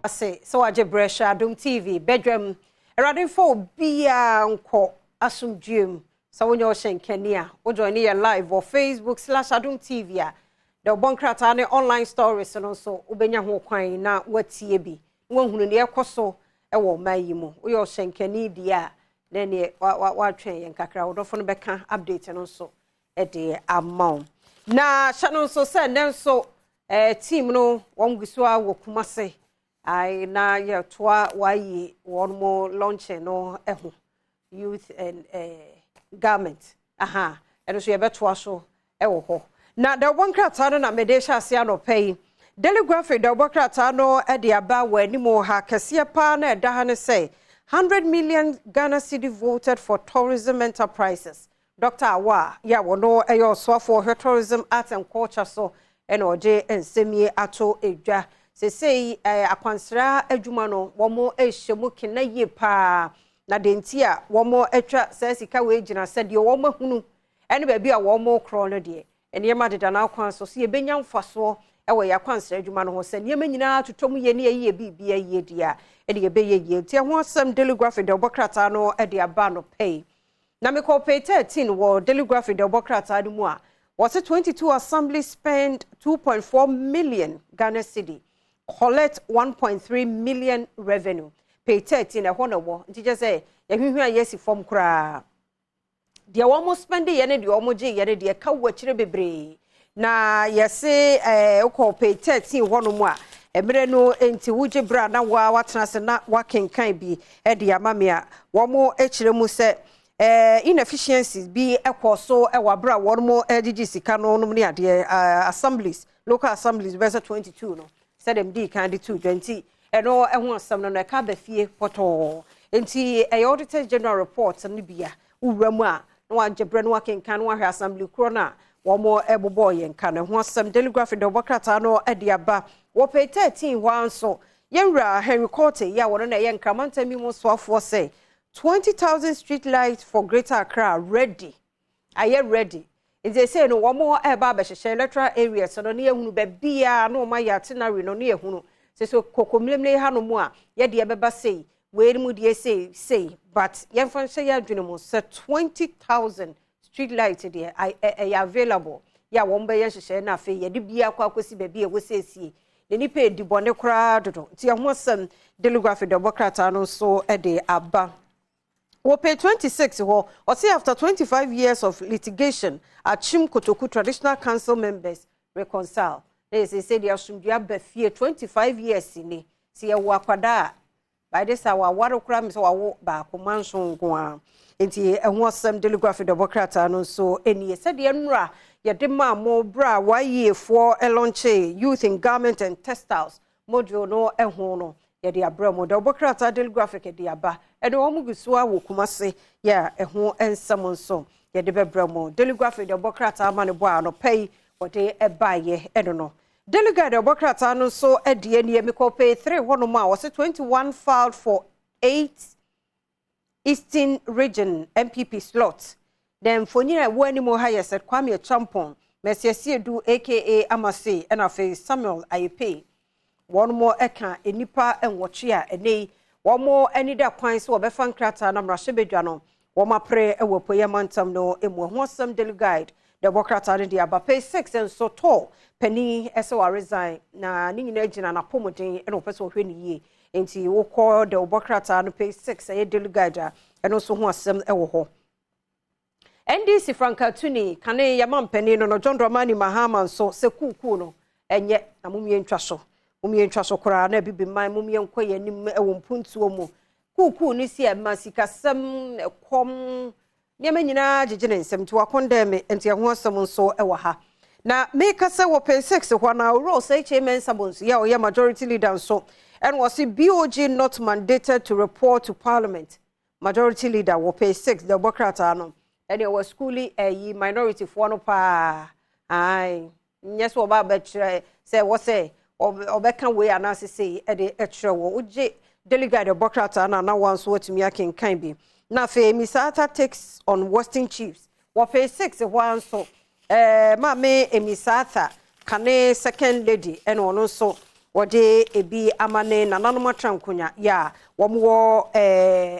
Ase sɛ wagye berɛ hyɛ Adom TV badwam. Awurade mfa obiara nkɔ asomdwoe mu. Sɛ wonyɛ ɔhyɛnkani a, wo join yɛ live wɔ Facebook/Adom TV a, deɛ ɔbɔ nkrataa ne online stories no nso, wobɛnya ho kwan na watie bi na wahunu deɛ ɛkɔ so wɔ ɔman yi mu. Woyɛ ɔhyɛnkani deɛ a, na neɛ watwɛn yɛn kakra, wodɔfo no bɛka update no nso de ama wo. Na hyɛ no nso sɛ nnɛ nso team no wɔn gu so a wɔ Kumase ai na yɛtoa wayi wɔn mo launching no ho, youth and garment aha, ɛno nso yɛbɛtoa so wɔ hɔ. Na deɛ ɔbɔ nkrataa no na mede hyɛ ase anɔpɛ yi, Daily Graphic deɛ ɔbɔ krataa no de aba wɔ anim ha kɛseɛ paa na ɛda ha ne sɛ 100 million Ghana cedi voted for tourism enterprises. Dr. Awa yɛ a wɔno ɛyɛ ɔsoafoɔ hwɛ tourism, art and culture so, ɛna ɔde nsɛm yi ato edwa. Sesei akwansra adwuma no, wɔn rehyɛ mu kena yie paa, na de nti a wɔn atwa saa sika wei gyina sɛ deɛ wɔn ahunu ɛne baabi a wɔn korɔ no deɛ, nneɛma deda n'akwan so so yɛbɛnya mfasoɔ ɛwɔ yɛ akwansra adwuma no ho. Sɛ nneɛma nyinaa totɔ mu yie ne yɛyɛ biribi ayie deɛ a, ɛne yɛbɛyɛ yie. Nti ɛho asɛm Daily Graphic deɛ ɔbɔ krataa no de aba no pɛi. Na mekɔ page 13 wɔ Daily Graphic deɛ ɔbɔ krataa no mu a, wɔse 22 assembly spend 2.4 million Ghana cedi, collect 1.3 million revenue. Page 13 ɛhɔ na ɛwɔ. Nti kyɛ sɛ yɛhwehwɛ a yɛsi fam koraa, deɛ wɔn spend yɛ ne deɛ wɔn gye yɛ ne deɛ ka wɔ akyire bebree. Na yɛse wokɔ page 13 hɔnom a, mmerɛ no nti wogye berɛ a na wa watena ase na wakenkan bi de ama me a, wɔn akyerɛ mu sɛ inefficiencies bi kɔ so wɔ abere a wɔn gyegye sika no nom ne adeɛ. Assemblies, local assemblies bɛsɛ 22 no, sɛdeɛ mede kan de to dwa. Nti ɛno ɛho asɛm no ɛka aba fie pɔtɔɔ. Nti ɛyɛ Auditor General report no bi a wowura mu a, na wagye berɛ no wakenkan na wahwɛ assembly korɔ no a wɔn bobɔɔ yɛn ka no ho asɛm. Daily Graphic de ɔbɔ krataa no de aba wɔ page 13 hɔ ara nso. Yɛnwura Henry Quartey yi a wɔno na ɛyɛ nkramantam yi mu soafoɔ sɛ 20,000 street lights for Greater Accra ready, ayɛ ready. Nti ese no wɔn ɛreba abɛhyehyɛ electoral areas no ne yɛhunu baabiara na wɔn ayɛ itinerary no ne yɛhunu sɛ so kokomlemle hanom a yɛde ɛbɛba sei, wei mu deɛ sei sei. But yɛmfa nhyɛ yɛ adwene mu sɛ 20,000 street light deɛ, ɛyɛ available yɛ a wɔn bɛyɛ nhyehyɛ no. Afei yɛde bi akɔ akɔsi baabi a ɛwɔ siesie na nipa edi bɔne koraa dodo. Nti ɛho asɛm Daily Graphic de ɔbɔ krataa no nso de aba wɔ page 26 hɔ. Ɔse after 25 years of litigation, Akyem Kotoku Traditional Council members reconcile. Na yɛ sɛ deɛ asomdwe aba fie 25 years ni. Sɛ yɛwɔ akwadaa a, by this hour waware koraa mi sɛ wawo baako manso nko ara. Nti ɛho asɛm Daily Graphic de ɔbɔ krataa no nso nie. Sɛdeɛ nnura yɛde maa mo berɛ a wayiefoɔ launch youth in garment and textiles module no ɛho no, yɛde abrɛ mu deɛ ɔbɔ krataa Daily Graphic de aba. Ɛne wɔn gu so a wɔ Kumase yɛ a, ɛho nsɛm nso yɛde bɛbrɛ mu. Daily Graphic deɛ ɔbɔ krataa ama ne bɔ a anɔpɛ yi wɔde ɛbaayɛ ɛno no. Daily Guide deɛ ɔbɔ krataa no nso deɛ nie. Mekɔ page 3 hɔnom a, wɔsɛ 21 filed for eight Eastern Region NPP slot. Then mfonyin a ɛwɔ anim ha yɛ sɛ Kwame Acheampong, Mercy Asiedu aka Amase, ɛna afei Samuel Ayepe. Wɔn mo ka nnipa 8 a ɛnɛ yi wɔn ani da kwan sɛ wɔbɛfa nkrataa na mmarahyɛbadwa no wɔn apere wɔ apueɛ mantam no mu. Ɛho asɛm Daily Guide de ɛbɔ krataa no de aba. Page 6 nso, tɔ panin ɛsɛ wɔaresign na ne nyinaa gyina n'apɔmuden ɛna wɔpɛ sɛ wɔhwɛ ne yie. Nti wokɔ de wɔbɔ krataa no page 6, ɛyɛ Daily Guide a, ɛno nso ho asɛm ɛwɔ hɔ. NDC frankatuni kane yɛma mpanin no John Dramani Mahama nso sɛ kuukuu no ɛnyɛ na mumie ntwa so, mumie ntwa so koraa na ebibi man mumie nkɔ yɛn anim ɛwɔ mpuntuo mu. Kuukuu no si ɛma sikasɛm, ɛkɔm, nneɛma nyinaa gyegye ne nsɛm, nti wakɔndɛn me. Nti ɛho asɛm nso ɛwɔ ha. Na meka sɛ wɔ page 6 hɔ na owura Osei Kyei Mensah Bonsu yɛ a ɔyɛ majority leader nso ɛna wɔsi BOG not mandated to report to parliament. Majority leader wɔ page 6 deɛ ɔbɔ krataa no ɛne ɛwɔ schooling ɛyi minority foɔ no paa. Ayi nyɛ sɛ ɔba abɛkyerɛ sɛ ɛwɔ sɛ ɔbɛka wei anaasɛ sei ɛde ɛkyerɛ wɔ. Wogye Daily Guide ɛbɔ krataa no a, na wɔn nso watumi akenkan bi. Na afei Amissah-Arthur takes on Western Chiefs wɔ page 6 hɔ ara nso. Maame Amissah-Arthur, kane second lady, ɛna ɔno nso Wɔde ebi ama ne nananom atra nkonya yɛ a wɔn wɔ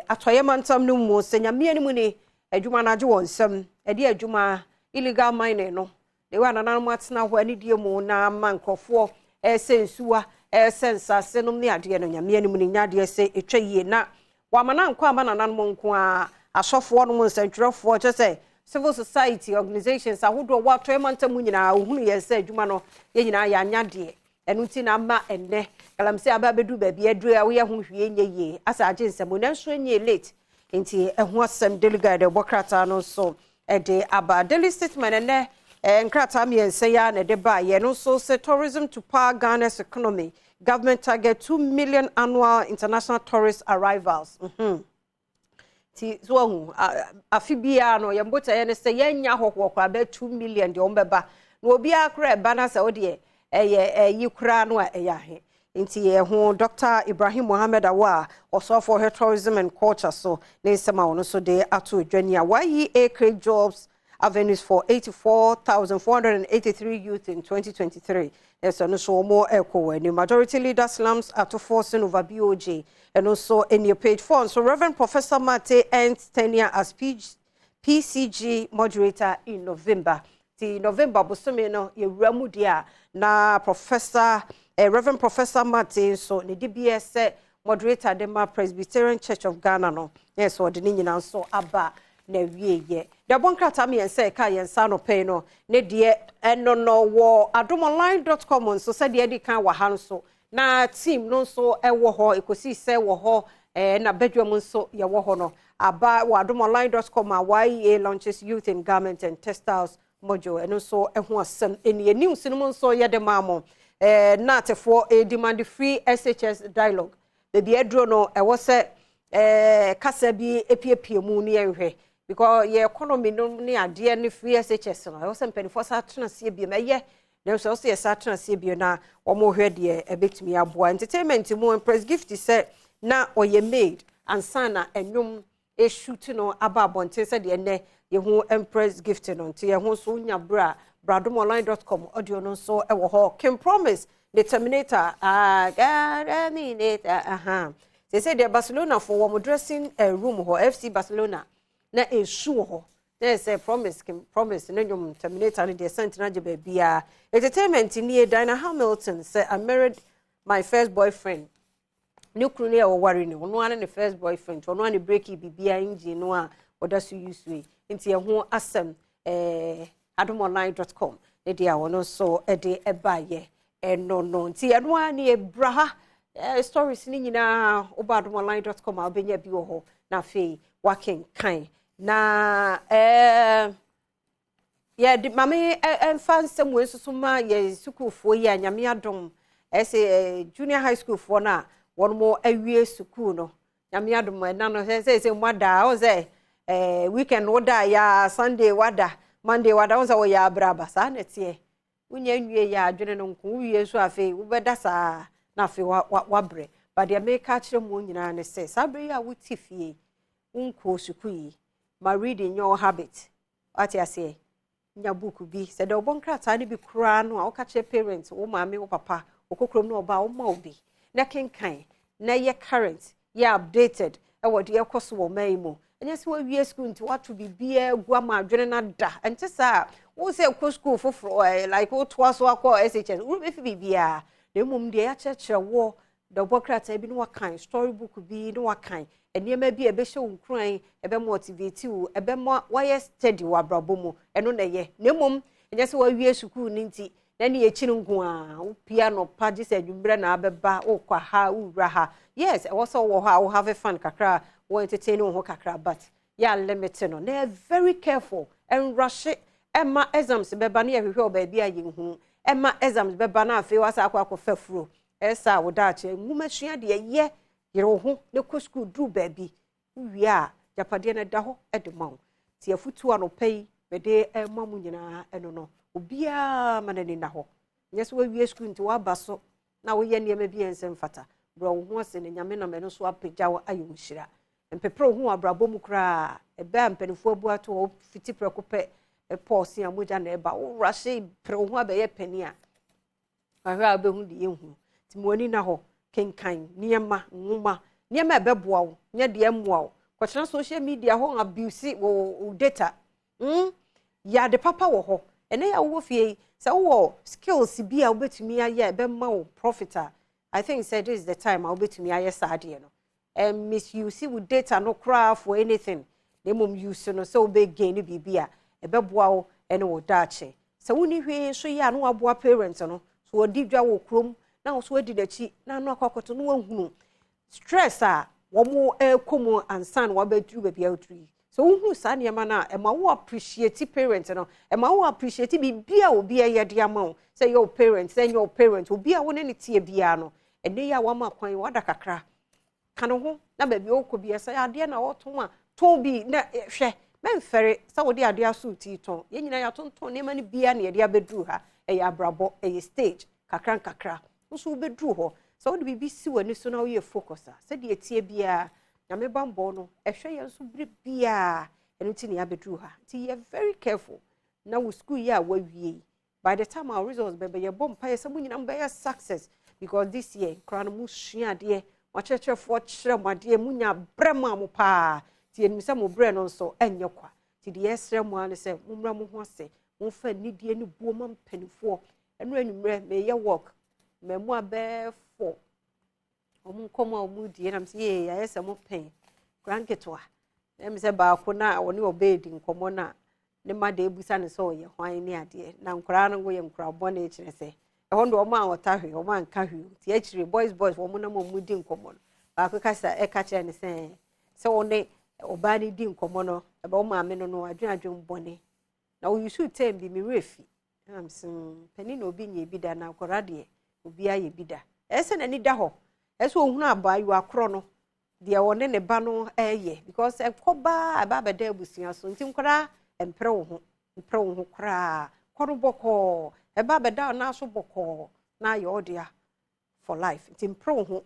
atɔeɛ mantam no mu sɛ Nyame anim ni adwuma no agye wɔn nsam. Ɛde adwuma illegal mining no de wɔ nananom atena hɔ anidie mu na ama nkurɔfoɔ ɛsɛ nsuwa, ɛsɛ nsase nom ne adeɛ no, Nyame anim ni nya adeɛ sɛ ɛtwa yie na wɔama no ankɔ ama nananom nko a, asɔfoɔ nom, nsɛntwerɛfoɔ, kyɛ sɛ civil society organizations ahodoɔ wɔ atɔeɛ mantam mu nyinaa. Ohunu yɛn sɛ adwuma no yɛn nyinaa yɛanya deɛ ɛno nti na ama ɛnnɛ galamsey aba abɛdu baabi aduru a woyɛ ho hwie nyɛ yie asa agye nsɛm, nanso nyɛ late. Nti ɛho asɛm Daily Guide ɛbɔ krataa no nso ɛde aba. Daily Statement ɛnɛ nkrataa 3 yi a na ɛde ba yɛn no nso sɛ tourism to power Ghana's economy, government target 2 million annual international tourist arrivals. Ti so ahu afi biara no yɛn botaeɛ no sɛ yɛnya ahɔhoɔ koraa bɛyɛ 2 million deɛ wɔn bɛba na obiara koraa ɛba na sɛ ɔdeɛ ɛyɛ ɛyi koraa no a ɛyɛ ahe. Nti ɛho Dr Ibrahim Mohammed awo a ɔsɔfo hwɛ tourism and culture so ne nsɛm a ɔno nso de ato dwani a YEA create jobs avenues for 84,483 youth in 2023. Ɛsɛ no so wɔn ɛkɔ wɔ anim. Majority Leader slams Ato Forson over BOG. Ɛno nso ɛnie page 4 nso. Reverend Professor Mate ends tenure as PCG moderator in November. Ti November bosome no yɛwura mu deɛ a na Professor Reverend Professor Mate nso ne de bi sɛ moderator de ma Presbyterian Church of Ghana no yɛ sɛ ɔde ne nyinaa nso aba na wie yɛ deɛ ɔbɔ nkrataa 3 ɛka yɛn nsa no pɛn no ne deɛ ɛno no wɔ adomonline.com nso sɛdeɛ ɛdi kan wɔ ha nso na team no nso ɛwɔ hɔ ekosi sɛ wɔ hɔ na bedwam nso yɛwɔ hɔ no aba wɔ adomonline.com a YEA launches youth in garment and textiles module. Ɛno nso ɛho asɛm ɛni news no mu nso yɛde maa mo. GNAT foɔ demand free SHS dialogue. Beebi aduro no ɛwɔ sɛ kasa bi epiepie mu ne yɛnhwɛ because yɛ economy no ne adeɛ ne free SHS no ɛwɔ sɛ mpanimfoɔ sa atena aseɛ bio. Ɛyɛ nanso ɛwɔ sɛ yɛsa atena aseɛ bio na wɔn hwɛ deɛ ɛbɛtumi aboa. Entertainment mu, Empress Gift sɛ na ɔyɛ maid ansa na ɛnwom esutu no aba abɔnten sɛdeɛ ɛnɛ yɛho Empress Gift no. Nti yɛho nso nya bra bradomonline.com audio no nso ɛwɔ hɔ. King Promise ne Terminator, ah, Terminator, aha sɛ deɛ Barcelona fo wɔn dressing room hɔ, FC Barcelona na esu wɔ hɔ na yɛ sɛ Promise, King Promise ne nnwom Terminator no deɛ sɛntina gye baabiara. Entertainment nie, Dinah Hamilton sɛ "I married my first boyfriend." Ne kunu no yɛ wɔware ne ɔno ara ne first boyfriend, ɔno ara ne break biribiara engine no a ɔda so use yi. Nti ɛho asɛm adomonline.com ne deɛ a ɔno nso de ɛbaayɛ ɛno no. Nti ɛno ara ne ebra ha stories ne nyinaa woba adomonline.com a wobɛnya bi wɔ hɔ na afei wakenkan na yɛde maame ɛmfa nsɛm wei nso so ma yɛ sukuufoɔ yi a Nyame adom ɛsɛ junior high school foɔ no a wɔn mo awie sukuu no. Nyame adom ɛna no sɛ mo ada ɔn sɛ weekend woda ya, Sunday wada, Monday wada, ɔn sɛ wɔyɛ abraba saa na ɛteɛ. Wonya nwie yɛ adwene no nko wowie nso afei wobɛda saa na afei wabrɛ ba. Deɛ meka kyerɛ mu nyinaa ne sɛ saa bere yi a wote fie wonkɔɔ sukuu yi, ma reading nyɛ wo habit. Wate aseɛ? Nya book bi sɛ deɛ ɔbɔ nkrataa no bi koraa no a woka kyerɛ parent, wo maame, wo papa, wo kokurom no ɔba a woma wo bi na kenkan na yɛ current, yɛ updated ɛwɔ deɛ ɛkɔ so wɔ ɔman yi mu. Ɛnyɛ sɛ wawie school nti wato biribiara gu ama adwene no ada. Ɛnte saa wo sɛ kɔ school foforɔ like wotoa so akɔ SHS wobɛfi biribiara na mmom deɛ yɛakyerɛkyerɛ wɔ dɔbɔ krataa bi ne wakan story book bi ne wakan nneɛma bi a ɛbɛhyɛ wo nkuran, ɛbɛ motivate wo, ɛbɛma wayɛ steady wɔ abrabɔ mu. Ɛno na ɛyɛ. Na mmom ɛnyɛ sɛ wawie sukuu no nti na ne yɛkyi no nko a wopia nɔpa gye sɛ adwummerɛ na abɛba wokɔ ha wowura ha. Yes, ɛwɔ sɛ wowɔ hɔ a wo have fun kakra, wo entertain wo ho kakra, but yɛ limit no na yɛ very careful. Ɛnrahye ɛma exams bɛba ne yɛhwehwɛ wɔ baabi a yɛnhu ɛma exams bɛba na afei wasa akɔ akɔfa furo ɛsa a wo daakye. Nwoma sua deɛ yɛ yere wo ho ne kɔ sukuu duru baabi wowie a gyapadeɛ no da hɔ de ma wo. Nti afutuo anɔpa yi mede ɛma mu nyinaa ɛno no obiara ma n'ani na hɔ. Nyɛ sɛ wawie sukuu nti woaba so na woyɛ nneɛma bi a ɛnsɛ mfata. Brɛ wo ho ase na Nyame nam ɛno so apagya wo ayɛ wo nhyira. Mpepere wo ho wɔ abrabɔ mu koraa ɛbɛ a mpanimfoɔ abu ato hɔ fiti prɛko pɛ ɛpɔɔse a mogya na ɛba wowura hye pere wo ho abɛyɛ panin a ahwɛ a wobɛhu de yɛhu. Nti Nti ma w'ani na hɔ, kenkan nneɛma, nwoma, nneɛma a ɛbɛboa wo, nyɛ deɛ ɛmmoa wo. Kɔtena social media hɔ abuse wo data. Yɛ ade papa wɔ hɔ. Ɛnɛ yɛ a wowɔ fie yi, sɛ wowɔ skills bi a wobɛtumi ayɛ a ɛbɛma wo profit a, I think sɛ this is the time a wobɛtumi ayɛ saa adeɛ no. Misuse wo data no koraa for anything. Na mmom use no sɛ wobɛgain biribi a ɛbɛboa wo ne wo daakye. Sɛ wonni hwee nso yɛ a, na waboa parent no. So wɔdi dwa wɔ kurom na wo so adi n'akyi na ano akɔ akɔto na wahunu stress a wɔn ɛrekɔ mu ansa na wabɛduru baabi a woduru yi. So wohunu saa nneɛma no a, ɛma wo appreciate parent no, ɛma wo appreciate biribi a obi ɛyɛ de ama wo, sɛ ɛyɛ wo parent, sɛ ɛnyɛ wo parent, obi a wo ne ne tie biara no. Ɛnɛ yi a wama kwan, wada kakra ka ne ho na baabi a wɔkɔ bi, sɛ adeɛ na wɔtɔn a, tɔn bi na hwɛ. Mɛmfɛre sɛ wode adeɛ aso ti tɔn. Yɛn nyinaa yɛatontɔn nneɛma no biara na yɛde abɛduru ha. Ɛyɛ abrabɔ, ɛyɛ stage kakra nkakra nso wobɛduru hɔ. Sɛ wode biribi si w'ani so na woyɛ focus a, sɛdeɛ tie biara, Nyame bambɔ no ɛhwɛ yɛn so bere biara. Ɛno nti ne yɛabɛduru ha. Nti yɛ very careful na wo school yi a wawie yi, by the time our results bɛbɛ, yɛbɔ mpaeɛ sɛ mo nyinaa bɛyɛ success, because this year koraa no mo sua adeɛ, mo akyerɛkyerɛfoɔ kyerɛ mo adeɛ, mo nya brɛ mo a mo paa. Nti yɛnim sɛ mo brɛ no nso ɛnyɛ kwa. Nti deɛ yɛsrɛ mo ara ne sɛ mommra mo ho ase, momfa anidie ne buo ma mpanimfoɔ. Ɛno anwummerɛ meyɛ work mmamu abɛɛ fɔ wɔn nkɔmɔ a wɔn die nam sɛ yee, ayɛ sɛ mo pɛn kura nketewa. Ɛmi sɛ baako na ɔne ɔbɛɛ di nkɔmɔ na ne ma de ebusa ne sɛ ɔyɛ hwan ne adeɛ, na nkwaraa no yɛ nkwaraa bɔne, kyerɛ sɛ ɛhɔ no wɔn a wɔta hwee, wɔn anka hwee. Nti akyire boys wɔn nam wɔn di nkɔmɔ no, baako kasa ɛka kyerɛ ne sɛ wɔne ɔbaa no di nkɔmɔ no, ɛbɛ wɔn maame no adwene adwene bɔne na oyisu term bi, mi werɛ fi ɛnam sɛ panin na obi nyɛ bi da, na akwaraa deɛ obi ayɛ bi da. Ɛsɛ n'ani da hɔ, ɛsɛ ohunu abaayewa korɔ no deɛ ɔne ne ba no ɛyɛ, because ɛkɔ baa ɛba abɛda abusua so. Nti nkwaraa, mpere wo ho, mpere wo ho koraa, kɔ no bɔkɔɔ, ɛba abɛda ɔnan so bɔkɔɔ na ayɛ ɔdea for life. Nti mpere wo ho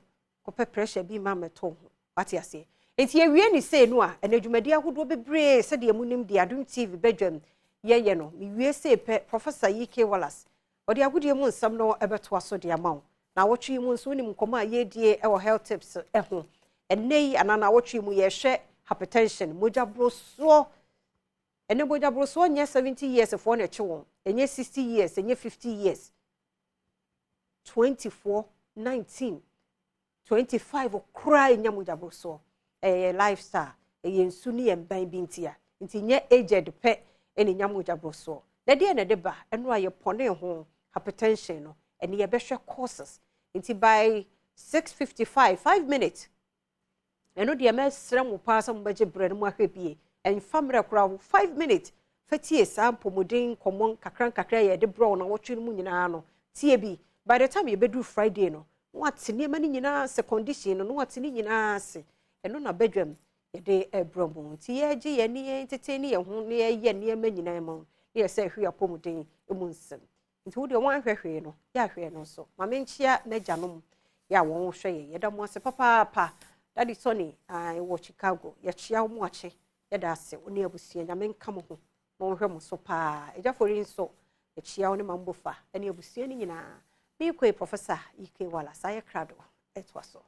kɔpɛ pressure bi ma mɛtɔ wo ho, wate aseɛ? Nti ewie ne sei no a, ɛnɛ dwumadi ahodoɔ bebree sɛdeɛ mu nim deɛ Adom TV bɛdwam yɛyɛ no. Mewie sei pɛ, Professor E.K. Wallace ɔde agodie mu nsɛm no ɛbɛtoa so de ama wo. Na awɔtwe yi mu nso, wonim nkɔmmɔ a yɛredie ɛwɔ health tips ɛho. Ɛnɛ yi anaa na awɔtwe mu, yɛhwɛ hypertension, mogya borosoɔ. Ɛnɛ mogya borosoɔ nyɛ 70 years foɔ na ɛkye wɔn, ɛnyɛ 60 years, ɛnyɛ 50 years, 24, 19, 25 koraa ɛnya mogya borosoɔ. Ɛyɛ lifestyle, ɛyɛ nsu ne yɛn ban bi ntia, nti nyɛ aged pɛ ɛna ɛnya mogya borosoɔ. Na deɛ na ɛde ba ɛno a yɛpɔne ho hypertension no, ɛne yɛbɛhwɛ causes. Nti by 6:55, 5 minutes, ɛno deɛ mɛsrɛ mo paa sɛ mobɛgye berɛ no mu ahwɛ bie. Ɛmfa mmerɛ koraa, 5 minutes fatie saa mpɔmuden nkɔmmɔ nkakra nkakra yɛde brɛ wo na wɔtwe no mu nyinaa no, tie bi. By the time yɛbɛduru Friday no, na wate nneɛma no nyinaa ase, condition no na wate ne nyinaa ase. Ɛno na badwam yɛde ɛbrɛ mu. Nti yɛgye yɛn ni, yɛn tete ne yɛn ho ne yɛyɛ nneɛma nyinaa mu ne yɛ sɛ ɛhwɛ apɔmuden mu nsɛm. Nti wo deɛ wɔanhwɛ hwee no, yɛahwɛ no nso. Maame, nkyia n'agyanom yɛ a wɔn hwɛ yɛ, yɛda mo ase papaapa. Daddy Sonny wɔ Chicago, yɛkyia wɔn akye, yɛda ase, wo ne abusua, Nyame nka mo ho na wɔnhwɛ mo so paa. Agyafori nso, yɛkyia wo ne mambofa ne abusua no nyinaa. Meekɔe, Professor E.K. Wallace ayɛ krado ɛtoa so.